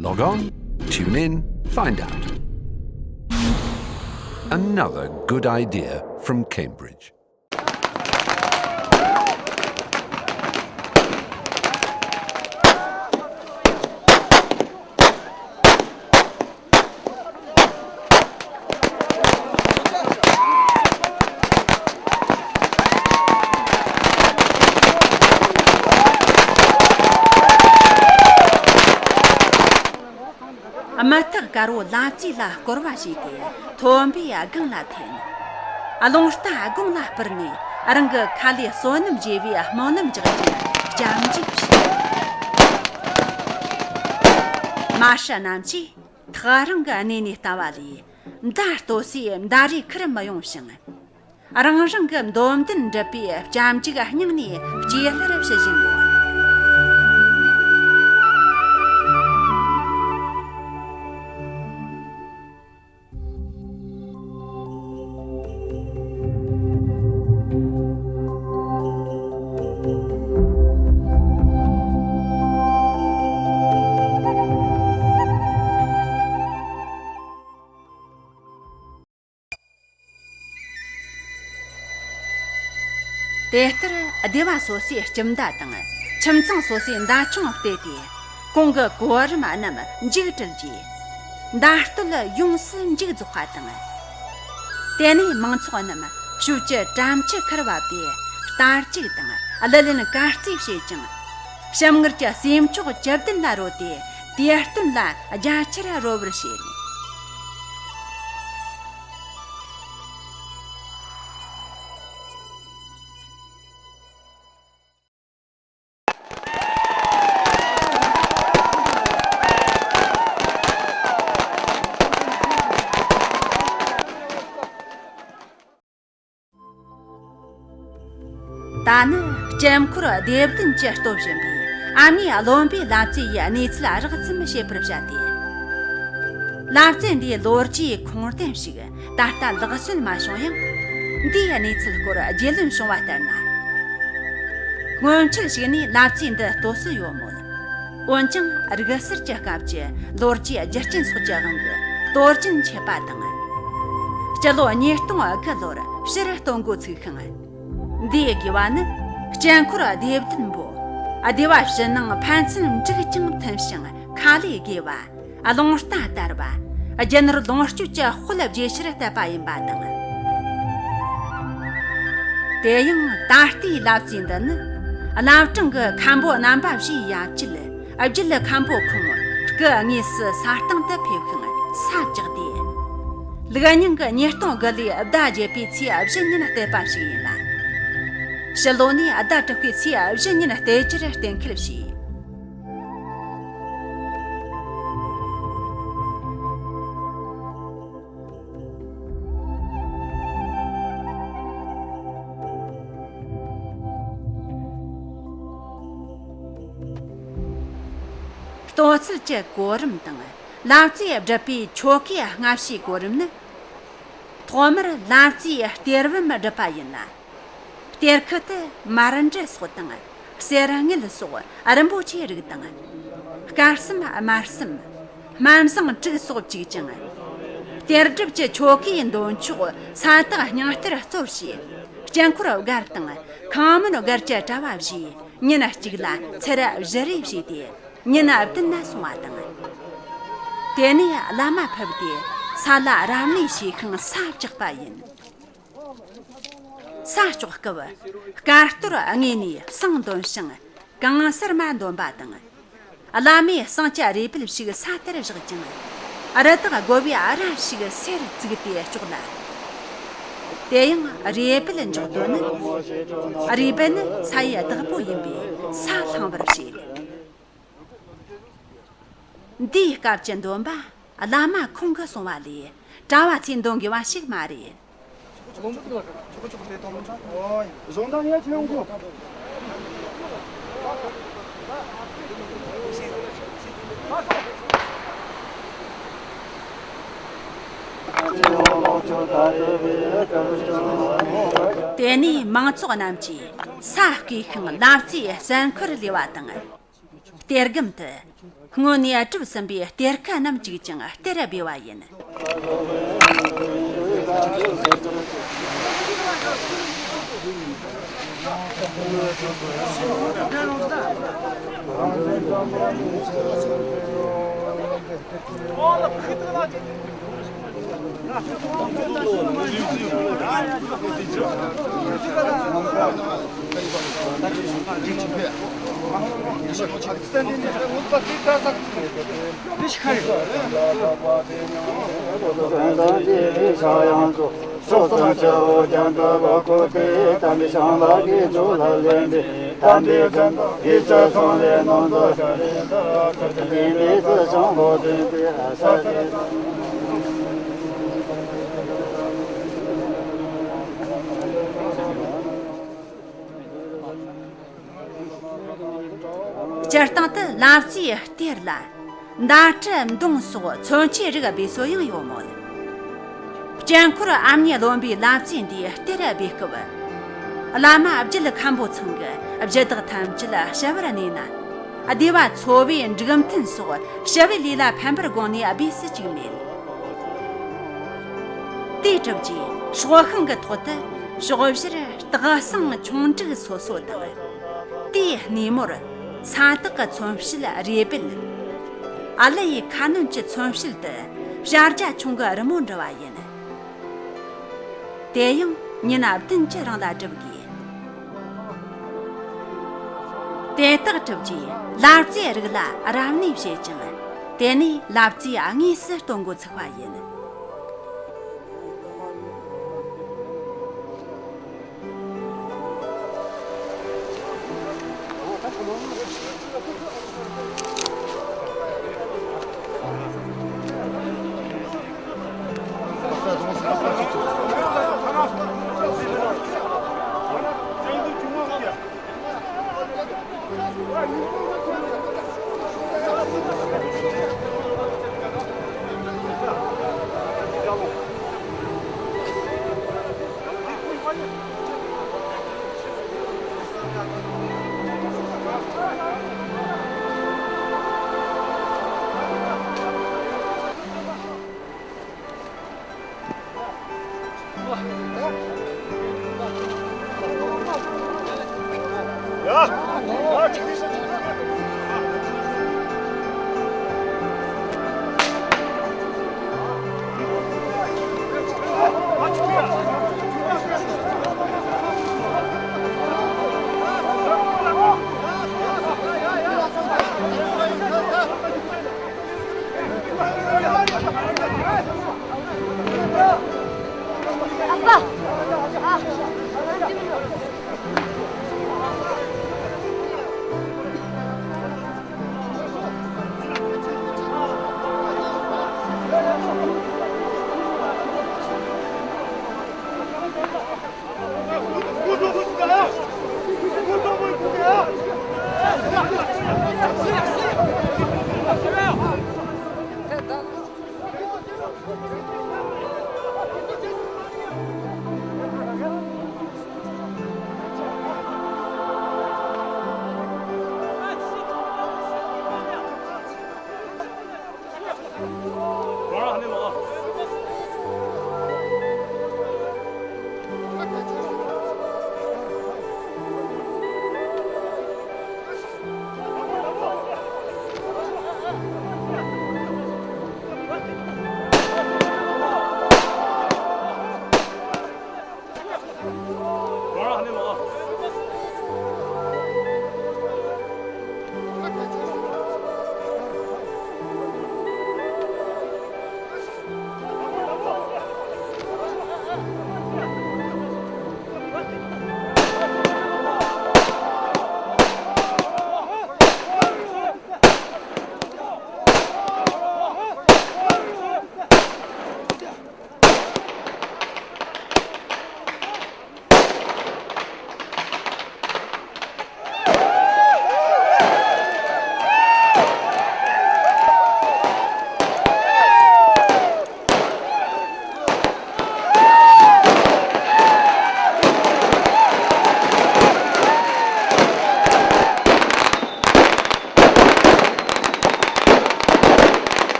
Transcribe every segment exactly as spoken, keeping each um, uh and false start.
Log on, tune in, find out. Another good idea from Cambridge. དམག་ཐག་དཀར་བོ་ལབ་རྩེ་ལ་སྐོར་བ་བྱས་ཏེ་ཐོན་པའི་སྒང་ལ་འཐེན། རླུང་རྟ་དགུང་ལ་སྤར་ནས་རང་གི་ཁ་ལས་བསོད་ནམས་རྒྱས་པའི་སྨོན་ལམ་རྒྱག་རྒྱུར་སྐྱབས་འཇུག་བྱས། མ་ཧྲ་རྣམས་ཀྱིས་ཐག་རིང་གི་གནས་ནས་ལྟ་བ་ལས། མདའ་གཏོད་སའི་མདའ་རིགས་ཁུར་མི་ཡོང་ཞིང་། རང་རང་གི་འདོད་འདུན་འགྲུབ་པའི་སྐྱབས་འཇུག་སྙིང་ནས་སྐྱེས་ལྷར་ཞུ་བཞིན་ཡོད། དེ་ལྟར་སྡེ་བ་སོ་སོའི་ཁྱིམ་མདའ་དང་ཁྱིམ་ཚང་སོ་སོའི་མདའ་ཆུང་སྤྲད་དེ། གོང་གི་གོ་རིམ་རྣམས་མཇུག་བསྒྲིལ་རྗེས། མདའ་གཏོད་ཡོངས་སུ་མཇུག་རྫོགས་པ་དང་། དེ་ནས་མང་ཚོགས་རྣམས་ཤུལ་གྱི་དྲ་མཆུ་ཁར་བབས་ཏེ། རྟ་རྒྱུག་དང་གླུ་ལེན་གར་རྩེད་བྱེད་ཅིང་། ཞིམ་མངར་གྱི་སྲས་མཆོག་བཅུ་བདུན་ལ་རོལ་ཏེ། དུས་སྟོན་ལ་རྒྱ་ཆེར་རོལ་བར་བྱེད། ད་ནི་སྐྱབས་འཁོར་སྡེ་བདུན་གྱིས་སྟོབས་བཞིན་པའི་ཨ་མྱེས་བློན་པོའི་ལབ་རྩེ་ཡི་གནས་ཚུལ་རགས་ཙམ་བཤད་པར་བྱ་སྟེ། ལབ་རྩེ་འདིའི་ལོ་རྒྱུས་ཁུངས་ལྡན་ཞིག་ད་ལྟ་ལག་སོན་མ་བྱུང་ཡང་། འདིའི་གནས་ཚུལ་སྐོར་རྒྱུས་ལོན་བྱུང་བ་ལྟར་ན། སྔོན་ཆད་ཞིག་ནས་ལབ་རྩེ་འདི་ལྟོས་སུ་ཡོད་མོད། འོན་ཀྱང་རིག་གསར་གྱི་སྐབས་ཀྱི་ལོ་རྒྱུས་རྒྱུ་རྐྱེན་སོགས་ཀྱི་དབང་གིས་གཏོར་སྐྱོན་ཆད་པ་དང་། སྤྱི་ལོ་ཉིས་སྟོང་དགུ་ལོར་ཕྱིར་གཏོང་འགོ་ཚུགས་ཤིང་། འདིའི་དགེ་བ་ནི་སྐྱབས་འཁོར་སྡེ་བདུན་པོ། སྡེ་བ་ཕྱི་ནང་ཕན་ཚུན་འགྲིག་ཅིང་མཐུན་ཞིང་ཁ་ལས་དགེ་བ། རླུང་རྟ་དར་བ། རྒྱུ་ནོར་ལོངས་སྤྱོད་ཀྱི་དཔལ་རྒྱས་ཕྱིར་བསྟད་པ་ཡིན་པ་དང་། དེ་ཡང་ད་ལྟའི་ལབ་རྩེ་འདི་ནི། བླ་བྲང་གི་མཁན་པོ་རྣམ་པ་བཞིའི་ཡབ་རྗེ། རྒྱུད་མཁན་པོ་ཁོང་སྐུ་དངོས་སུ་ས་སྟེང་དུ་ཕེབས་ཤིང་ས་བཅགས་ཏེ། ལུགས་རྙིང་གི་ཉིས་སྟོང་དགུ་ལོའི་ཟླ་བརྒྱད་པའི་ཚེས་བཞི་ཉིན་བཏེགས་པ་ཞིག་ཡིན་ལ། ཕྱི་ལོ་ནས་ཟླ་དྲུག་པའི་ཚེས་བཞི་ཉིན་བཏེག་རྒྱུར་གཏན་འཁེལ་བྱས། ལྟོ་ཚུལ་གྱི་གོ་རིམ་དང་ལབ་རྩེ་སྒྲུབ་པའི་ཆོ་གའི་སྔ་ཕྱིའི་གོ་རིམ་ནི། ཐོག་མར་ལབ་རྩེའི་གཏེར་བུམ་སྒྲུབ་པ་ཡིན་ལ། གཏེར་ཁུ་དེ་མར་འབྲུ་སོགས་དང་། གསེར་དངུལ་སོགས་རིན་པོ་ཆེའི་རིགས་དང་། དཀར་གསུམ་དམར་གསུམ། སྨན་བཟང་དྲུག་སོགས་བཅུག་ཅིང་། གཏེར་སྒྲུབ་ཀྱི་ཆོ་གའི་འདོན་ཆོག་ས་བཏགས་སྙིང་གཏེར་གཙོར་བྱས། དཀྱིལ་འཁོར་སྒར་དང་ཁང་མིན་སྒར་གྱི་གྲྭ་བ་བཞིས་ཉིན་གཅིག་ལ་ཚར་བཞི་རེ་བྱས་ཏེ། ཉིན་བདུན་ན་སོང་བ་དང་། དེ་ནས་བླ་མ་ཕུད་དེ་ས་ལ་རབ་གནས་བྱས་ཤིང་ས་བཅགས་པ་ཡིན། ས་བཅག་སྐབས་དཀར་གཏོར་དངོས་ནས་བསང་འདོན་ཞིང་གང་སར་མ་འདོན་པ་དང་། བླ་མས་བསང་གི་རུས་སྦལ་ཞིག་ས་ལྟར་བཞག་ཅིང་། རི་དྭགས་རྒོད་པོའི་རྭ་ཞིག་སེར་བཙུགས་ཏེ་གཅོག་ལ། དེ་ཡང་རུས་སྦལ་འཇོག་དོན་ནི། རུས་སྦལ་ནི་ས་ཡི་བདག་པོ་ཡིན་པས་ས་བསླང་བར་བྱེད། འདིའི་སྐབས་ཀྱི་འདོན་པ་བླ་མ་ཁོང་གིས་གསུངས་པ་ལས་གྲྭ་བ་ཚོས་འདོན་དགོས་པ་ཞིག་མ་རེད། དེ་ནས་མང་ཚོགས་རྣམས་ཀྱིས་ས་བརྐོས་ཤིང་ལབ་རྩེའི་གསོན་འཁོར་ལས་པ་དང་། གཏེར་སྒམ་དུ། སྔོན་ནས་གྲུབ་ཟིན་པའི་གཏེར་ཁ་རྣམས་ཅིག་ཀྱང་སྟེར་སྦས་པ་ཡིན། སྤྱིར་བཏང་དུ་ལབ་རྩེའི་གཏེར་ལ། མདའ་གྲི་མདུང་སོགས་མཚོན་ཆའི་རིགས་སྦས་སྲོལ་ཡང་ཡོད་མོད། སྤྱན་འཁོར་ཨ་མྱེས་བློན་པོའི་ལབ་རྩེ་འདིའི་གཏེར་སྦས་སྐབས། བླ་མ་རྒྱུད་མཁན་པོ་ཚང་གིས་གཞི་བདག་ཐམས་ཅད་ཞི་བར་གནས་ན། སྡེ་བ་ཚོ་བའི་འབྲུག་མཐུན་སོགས་ཞི་བའི་ལས་ལ་ཕན་པར་དགོངས་ནས་སྦས་སུ་བཅུག་མེད། དེའི་གྲུབ་རྗེས་སྲོག་ཤིང་གི་ཐོག་ཏུ་ཕྱོགས་བཞིར་སྟག་ཟངས་ཆུང་འབྲུག་སོ་སོ་དང་། དེའི་སྣེ་མོར་ས་སྟག་གི་མཚོན་བྱེད་རེ་སྦལ། ཨ་ལི་ཡི་ཁ་གནོན་གྱི་མཚོན་བྱེད་དུ་བྱ་རྒྱ་ཆུང་གི་རི་མོ་འབྲི་བ་ཡིན། དེ་ཡང་ཉིན་བདུན་གྱི་རིང་ལ་སྒྲུབ་དགོས། དེ་དག་གྲུབ་རྗེས་ལབ་རྩེའི་རིགས་ལ་རབ་གནས་བྱེད་ཅིང་། དེ་ནས་ལབ་རྩེ་དངོས་སུ་སྟོན་འགོ་ཚུགས་པ་ཡིན།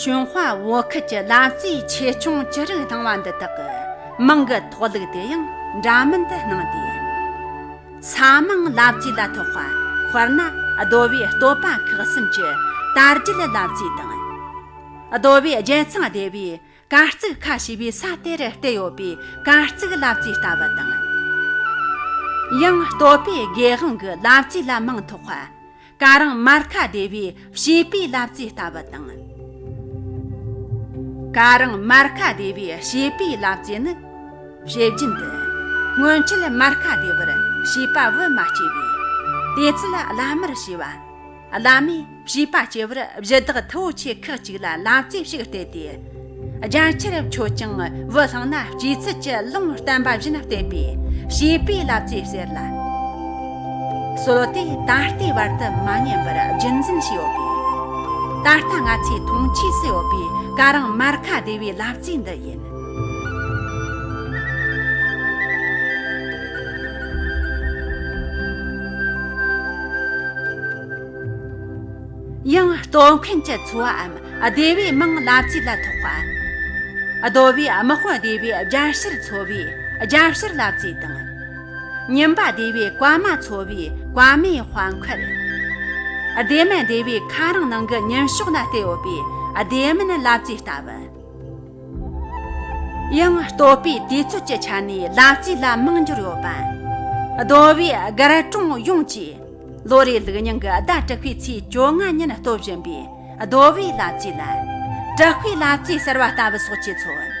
ཅུན་ཧྭ་བོད་ཁུལ་གྱི་ལབ་རྩེའི་ཆེ་ཆུང་ཅི་རིགས་སྣང་བ་འདི་དག་གི་མིང་གི་ཐོགས་ལུགས་དེ་ཡང་འདྲ་མིན་དུ་སྣང་སྟེ། ས་མིང་ལབ་རྩེ་ལ་ཐོགས་པ། དཔེར་ན་རྡོ་བའི་བསྟོད་པ་ཁག་གསུམ་གྱི་དར་རྒྱས་ལབ་རྩེ་དང་། རྡོ་བའི་རྒྱལ་ཚང་སྡེ་བའི་སྐར་རྩིག་ཁ་ཞེས་པའི་ས་དེར་བལྟས་ཡོད་པའི་སྐར་རྩིག་ལབ་རྩེ་ལྟ་བུ་དང་། ཡང་བསྟོད་པའི་དགེ་དབང་གི་ལབ་རྩེ་ལ་མིང་ཐོགས་པ། ཀ་རིང་མར་ཁ་སྡེ་བའི་བྱིས་པའི་ལབ་རྩེ་ལྟ་བུ་དང་། ཀ་རིང་མར་ཁ་སྡེ་བའི་བྱིས་པའི་ལབ་རྩེ་ནི། བྱེད་རྒྱུན་དུ། སྔོན་ཆད་མར་ཁ་སྡེ་བར་བྱིས་པ་བུ་མ་སྐྱེས་པས། དེ་ཚོད་བླ་མར་བྱས་པ། བླ་མས་བྱིས་པ་སྐྱེ་བར་གཞི་བདག་མཐུ་བོ་ཆེ་ཁག་ཅིག་ལ་ལབ་རྩེ་ཞིག་སྤྲད་དེ། རྒྱ་ཆེར་མཆོད་ཅིང་བུ་བླངས་ན་སྐྱེས་ཚུལ་གྱི་ལུང་བསྟན་པ་བཞིན་བསྟན་པའི་བྱིས་པའི་ལབ་རྩེ་ཟེར་ལ། སྲོལ་དེ་ད་ལྟའི་བར་དུ་མ་ཉམས་པར་རྒྱུན་འཛིན་བྱས་ཡོད་པས། ད་ལྟ་ང་ཚོའི་མཐོང་ཆོས་སུ་ཡོད་པའི་ཀ་རིང་མར་ཁ་སྡེ་བའི་ལབ་རྩེ་འདི་ཡིན། ཡང་བསྟོད་མཁན་གྱི་ཚོ་བའམ་སྡེ་བའི་མིང་ལབ་རྩེ་ལ་ཐོགས་པ། རྡོ་བའི་དམག་དཔོན་སྡེ་བའི་རྒྱལ་ཕྱིར་ཚོ་བའི་རྒྱལ་ཕྱིར་ལབ་རྩེ་དང་། ཉིན་པ་སྡེ་བའི་བཀའ་མ་ཚོ་བའི་བཀའ་མའི་དཔའ་མཁར། སྡེ་སྨད་སྡེ་བའི་ཁ་རང་ནང་གི་ཉིན་ཞོགས་ལ་བལྟས་ཡོད་པའི་སྡེ་སྨད་ལབ་རྩེ་ལྟ་བུ། ཡང་བསྟོད་པའི་དུས་ཚོད་ཀྱི་ཆ་ནས་ལབ་རྩེ་ལ་མིང་འབྱོར་ཡོད་པ། རྡོ་བའི་སྒར་གྲོང་ཡོངས་ཀྱི་ལོ་རེའི་ལུགས་རྙིང་གི་ཟླ་དྲུག་པའི་ཚེས་བཅོ་ལྔ་ཉིན་བསྟོད་བཞིན་པའི་རྡོ་བའི་ལབ་རྩེ་ལ། དྲག་པོའི་ལབ་རྩེ་ཟེར་བ་ལྟ་བུ་སོགས་ཀྱི་ཚོད་